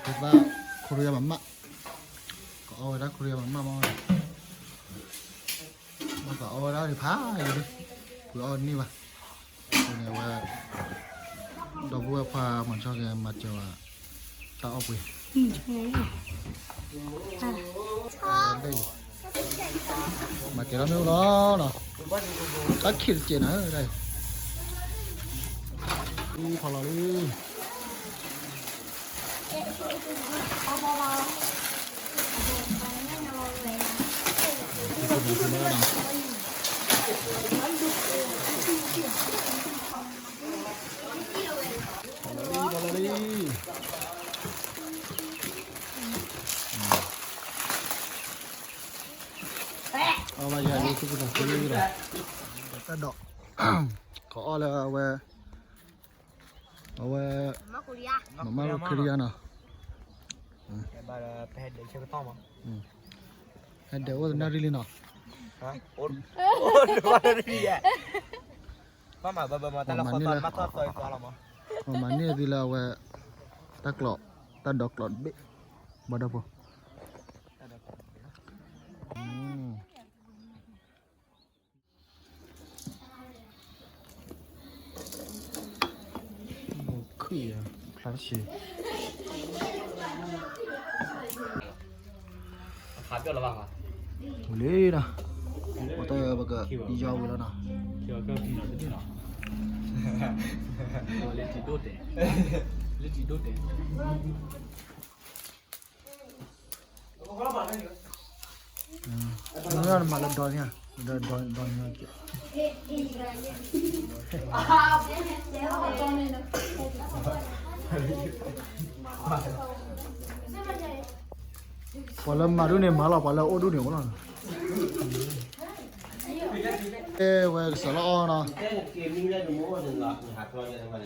ကသးခိရံယါမးမး, ကအီၣ်ဝဲဒၣ်ခိရံယါမးမးမး, ဘၣ်ကအီၣ်ဝဲဒၣ်ဒံးဖးယံၤဒံး, ကွံအီၣ်န့ၢ်ဘၣ်အဃိန့ၣ်ဝဲ, ဒီပုၢ်ဝဲၢ်ခွါမၤဆီက့ၤမၤစၢၤဝဲ, တၢ်အီၣ်ပှ့ၤ မၤကဲၤထီၣ်မ့ၣ်အူလီၤနီၤ, တၢ်ခံးတစဲးနၤ, အံၤဖီလီၤလံ. အီၣ်ဘၣ်ယၤလၢသူၣ်ကသးသ့လီၤ, တၢ်ဒိး, ကအီၣ်လၢအဝဲ, အဝဲ, မၤမၢ်ခိရံယါနီၤ, ဟဲဒဲးအိၣ်တနၣ်ရံၣ်လံနီၤ, ပှၤမၤန့ၢ်သုလၢအဝဲ, တၢ်ကျိး, တၢ်ဒိးကျိးတဘ့ၣ်, ဘၣ်ဒီဖိ ခုၣ်ယၤ, ဖျါတဆံး, ဝံၤလံဒီး, ပတၢ်ပကယီဝံၤလီၤနီၤ, လၢတံၤဒိၣ်တဲာ်, လၢတံၤဒိၣ်တဲာ် မ့ၢ်မၤလၢဒီနံၤ, ဒီနံၤ, ပှၤလၢမၤဒူၣ်န့ၣ်မၤလီၤ, ပှၤလၢအအိၣ်ဒူၣ်န့ၣ်အိၣ်လီၤ. အဲဝဲကစးလီၤအီၣ်နီၤ, ကစးလီၤ, ပကစးလီၤအီၣ်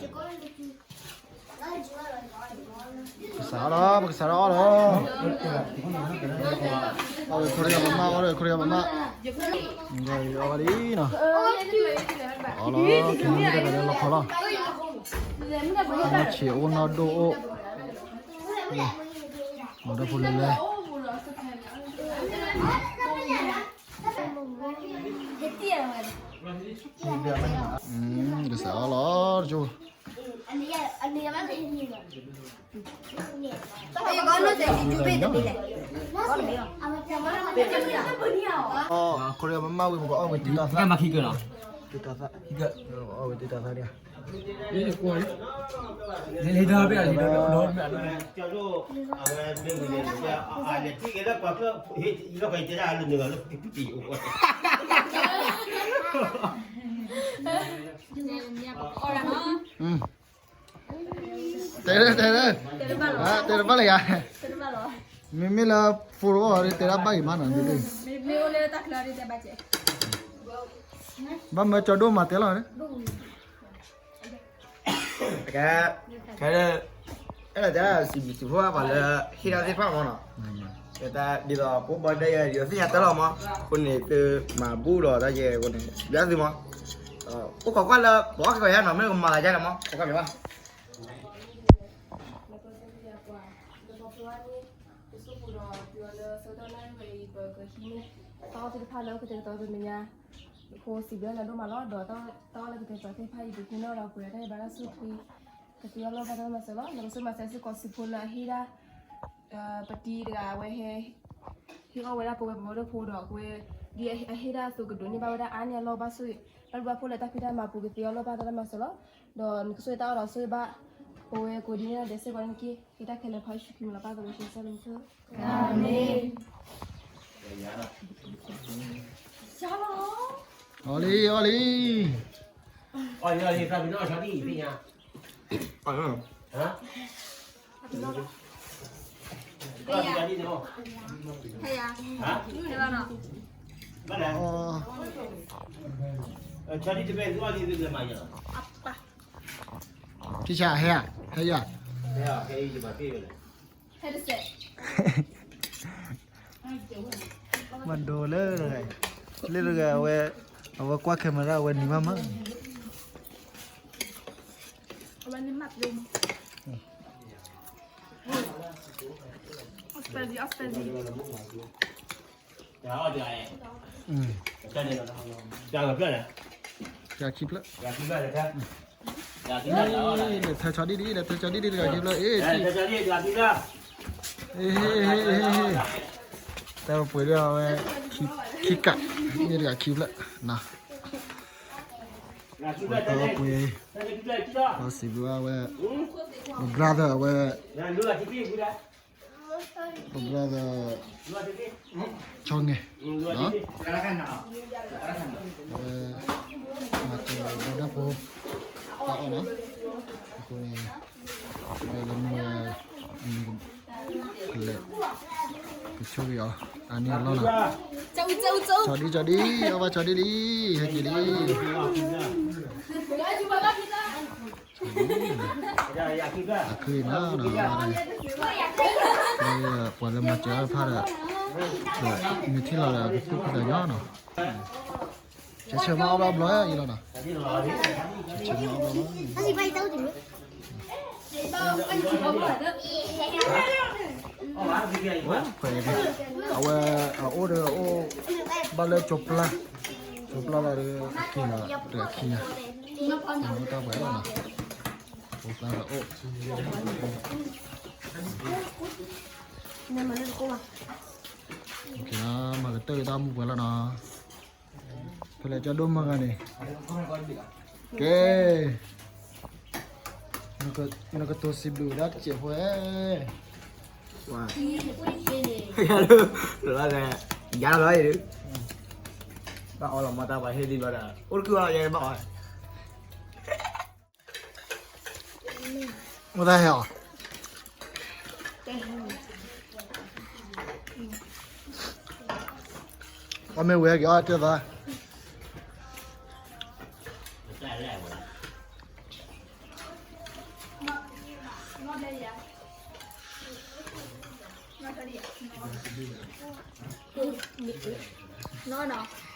လီၤ, အီၣ်ဝဲခိရံယါမးမး, အီၣ်ဝဲခိရံယါမးမး, အီၣ်ဝဲလံနီၤ, အီၣ်လီၤ, ခံမံၤတဂၤလၢလီၤခီလီၤ, ဆံးအိၣ်နီၢ်ဒိၣ်အိၣ်, မၤဒီဖိလဲၤလဲၤ ကစးအီၣ်လီၤတကၠိ, ခိရံယါမးမးဝံၤ ပကအီၣ်ဝံၤတံၢ်တီၤသၣ်, တံၢ်တီၤသၣ်, အီၣ်ဝံၤတံၢ်တီၤသၣ်ဒံး, လ့ဒါဘ့ၣ်, လ့ဒါဘ့ၣ်, တဲ, တဲ, တဲတဘၣ်လၢယၤ, မ့မ့ၢ်လၢဖိတဘၣ်အီၤ တဲတၢ်ဘၣ်အံၤမးနီၤ, မ့မ့ၢ်အိၣ်လၢတၢ်ချၢဒ်တဲဘၣ်ကဲ, ဘၣ်မၢကၠီဒိၣ်မၤတဲလီၤ, ကဲ, ခဲလၢာ်, အဲၣ်ဒိးတဲဒၣ်စံးဘျုးစံးဖှိၣ်ဘၣ်ပှၤလၢဟ့ၣ်တၢ်သ့ၣ်တဖၣ်မးနီၤ, ကဲတၢ်ဒ်သိးဖိဘီဒဲယၤ ယသ့ၣ်ညါတၢ်လီၤမး, အဃိန့ၣ်သုမၤဘူၣ်ဒီးတၢ်ယဲအဃိန့ၣ် စံးဘျုးသုမး, အိၣ်ခိးကွၢ်လၢ ပအီၣ်က့ၤကီးယါနီၤ မ့ၢ်ကမၤသးယါလၢမး ခိးကွၢ်က့ၤဘၣ် လၢပသ့ၣ်ညါပှၤ, လၢပှၤဖိအံၤန့ၣ်, ပဆိကမိၣ်ဒီးတုၤအီၤလၢဆၢကတီၢ်နၣ်ရံၣ်ဝဲအံၤ ပကဟံးန့ၢ် တၢ်အီၣ်သ့ၣ်တဖၣ်လၢကတဲာ်ကတီၤပမဲာ်ညါ, အဃိစံးဘျုးနၤဒိၣ်မးလီၤ. ဒီးတၢ်အီၣ်လၢကတဲာ်ကတီၤသ့ၣ်တဖၣ်အံၤ ပကဟံးန့ၢ်ဒီးပှဲၤတၢ်ဟ့ၣ်ဘါတၢ်ဆူၣ်ချ့, ကသ့အီၣ်လိၣ်ဘၣ်တၢ်မၤစၢၤလီၤ. နကဆိၣ်မၤစၢၤစ့ၢ်ကီးစံးဖိလၢအဟ့ၣ်ဒၣ် ပတံၤတဂၤအဝဲဟဲ ဟ့ၣ်အီၣ်ဝဲဒၣ်ပဝဲပှၤမၢဒိၣ်ဖိဒီး အဝဲဒ်အဟ့ၣ်ဒၣ်အသိးကဒိးန့ၢ်ဘၣ်ဝဲဒၣ်အါန့ၢ်အလီၢ်ဘၣ်ဆိၣ်ဂ့ၤ, ဘၣ်ဒိဘၣ်ဖှိၣ်လၢတၢ်ဖံးတၢ်မၤပူၤ ကသ့အီၣ်လိၣ်ဘၣ်တၢ်မၤစၢၤလီၤ. ဒီးနကဆိၣ်ဂ့ၤတၢ်အီၣ်ဒီးဆိၣ်ဂ့ၤဘၣ် ပဝဲကိးဒံးန့ၣ်ဒဲးစ့ၢ်ကီးန့ၣ်တက့ၢ်. ဟ့ၣ်တၢ်ခဲလၢာ်ဖးယ့ၣ်ၡူးခရံာ်မံၤလီၤ ပၢ်သးဝဲၡစၢၣ်လၢမူခိၣ်, အၤမ့ၣ်. အီလံ အီလံ, အီလံ သးပ့ၤနီၣ်ဆီဒံၣ်သ့ၣ်ညါ, ဆီဒံၣ်တဘ့ၣ်သူအီၣ်လံသ့ၣ်ညါ, ဖံဆါ ဟဲဧါ, ဟဲယၤ, ဟဲတစဲး မၤဒိးလၢတဂၤ, လၢတဂၤအဝဲ, အဝဲကွၢ် camera အဝဲနံၤမးမး, အဝဲနံၤမးပျိမး, Spicy, spicy. တဂၤခံဖျၢၣ်, လဲၤထၢဆီဒံၣ်ဒံး, လဲၤထၢဆီဒံၣ်ဒံး တဂၤခံဖျၢၣ်, အ့ၣ်, တၢ်ပှ့ၤဒီးအဝဲ ခံကး, မ့ၢ်တဂၤခံဖျၢၣ်နီၤ, တၢ်ပှ့ၤ, ဒီးစံးဘျုးအဝဲ brother အဝဲ brother ချီန့ၣ်, အဝဲ မၤစၢၤဒီးဖိ တၢ်အီၣ်နီၤ, အဃိန့ၣ် ဝဲလၢမုၢ်ဝဲ ကလဲၤ ကဆိၣ်ဂ့ၤအီၤ အါန့ၢ်အလီၢ်နီၤ, ဆီဒံၣ်ဆီဒံၣ် အီၣ်ဘၣ်ဆီဒံၣ်လံ, ဟဲက့ၤလံ အချ့နီၤ, ပှၤလၢမၤစၢၤတဖၣ်ဒီး မ့ၢ်ထံၣ်လီၤဒီး ကသူၣ်ခုသးညီနီၤ, ဆၢဆၢမ့ၢ်အီၣ်ဘၣ်ဘျီအံၤလီၤနီၤ, ဆၢဆၢမ့ၢ်အီၣ်ဘၣ်ဘျီ အဝဲ အအိၣ်ဒီးအိၣ် ဘၣ်လၢကၠိပျၢ်, ကၠိပျၢ်လီၤဒီး အက့ၤလီၤဒီးအခံညါ, တၢ်ပှဲၤလီၤနီၤ, ဖိသၣ်ဒီးအိၣ်, မၤကတၢၢ်တၢ်မုၢ်ပှဲၤလီၤနီၤ, ဖဲလဲၣ်ကၠီဒိၣ်မုၢ်ဂၤန့ၣ်, ကဲ နကတိၤစံးဘျုးဝဲဒၣ်တစဲးဖိဧၢ, ယၤလီၤ, ဘၣ်အီလီၤမၤတၢ်ပှၤဟ့ၣ်ဒံးဘျီဒီး အိၣ်တကုၢ်အီလီၤယဲဘၣ်အီ, မ့ၢ်တၢ်ဟဲအီၤ, အီၣ်မ့ၢ်ဝဲက့ၤအီၣ်တဲသး နီၤနီၤ